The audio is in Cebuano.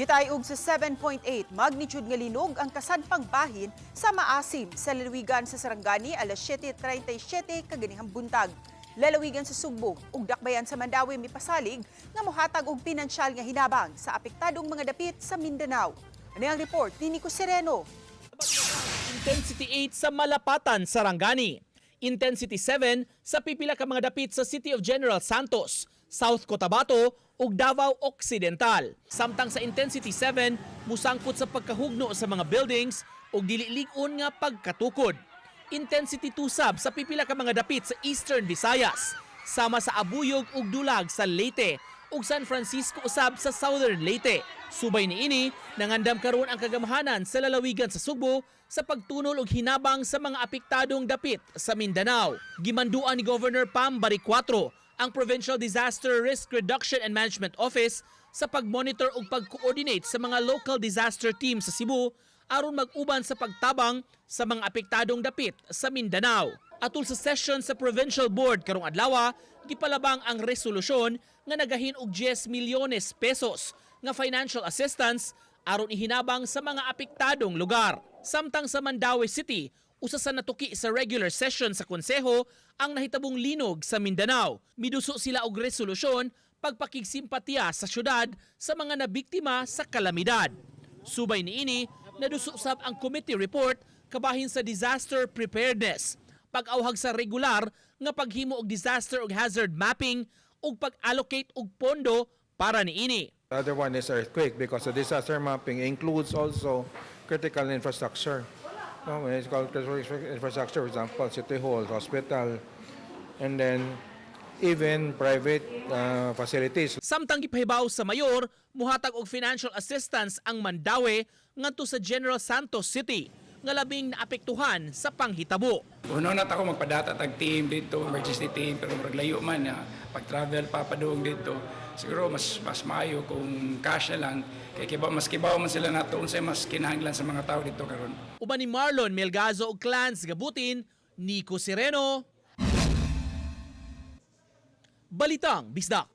Mitay-og sa 7.8 magnitude nga linog ang kasadpang bahin sa Maasim sa lalawigan sa Sarangani alas 7:37 kaganihang buntag. Lalawigan sa Sugbo ug dakbayan sa Mandaue mipasalig nga mohatag og pinansyal nga hinabang sa apektadong mga dapit sa Mindanao. Ani ang report ni Nico Sereno. Intensity 8 sa Malapatan, Sarangani. Intensity 7 sa pipila ka mga dapit sa City of General Santos, South Cotabato ug Davao Occidental. Samtang sa intensity 7, musangpot sa pagkahugno sa mga buildings ug dili lig-on nga pagkatukod. Intensity 2 sab sa pipila ka mga dapit sa Eastern Visayas, sama sa Abuyog ug Dulag sa Leyte ug San Francisco usab sa Southern Leyte. Subay niini, nangandam karon ang kagamhanan sa lalawigan sa Sugbo sa pagtunol og hinabang sa mga apektadong dapit sa Mindanao. Gimanduan ni Governor Pam Baricuatro ang Provincial Disaster Risk Reduction and Management Office sa pag-monitor ug pag-coordinate sa mga local disaster team sa Cebu aron mag-uban sa pagtabang sa mga apektadong dapit sa Mindanao. Atol sa session sa Provincial Board karong adlaw, gipalabang ang resolusyon nga nagahin og 10 milyones pesos nga financial assistance aron ihinabang sa mga apektadong lugar. Samtang sa Mandaue City, usa sa natuki sa regular session sa konseho ang nahitabong linog sa Mindanao. Miduso sila og resolusyon pagpakigsimpatiya sa syudad sa mga nabiktima sa kalamidad. Subay niini, naduso sab ang committee report kabahin sa disaster preparedness, pag-awhag sa regular nga paghimo og disaster ug hazard mapping ug pag-allocate og pondo para niini. The other one is earthquake because the disaster mapping includes also critical infrastructure. No, when it's called critical infrastructure, for example, city hall, hospital, and then even private facilities. Samtang gipahibaw sa mayor, muhatag og financial assistance ang Mandaue ngadto sa General Santos City nga labing naapektuhan sa panghitabo. Uno na ta ko magpadata tag team dito, emergency team, pero murag layo man na pag-travel pa padung dito. Siguro mas mas maayo kung cash na lang kay kibaw, mas kibaw man sila nato unsay mas kinahanglan sa mga tao dito karon. Uban ni Marlon Melgazo ug Clans Gabutin, Nico Sereno. Balitang Bisdak.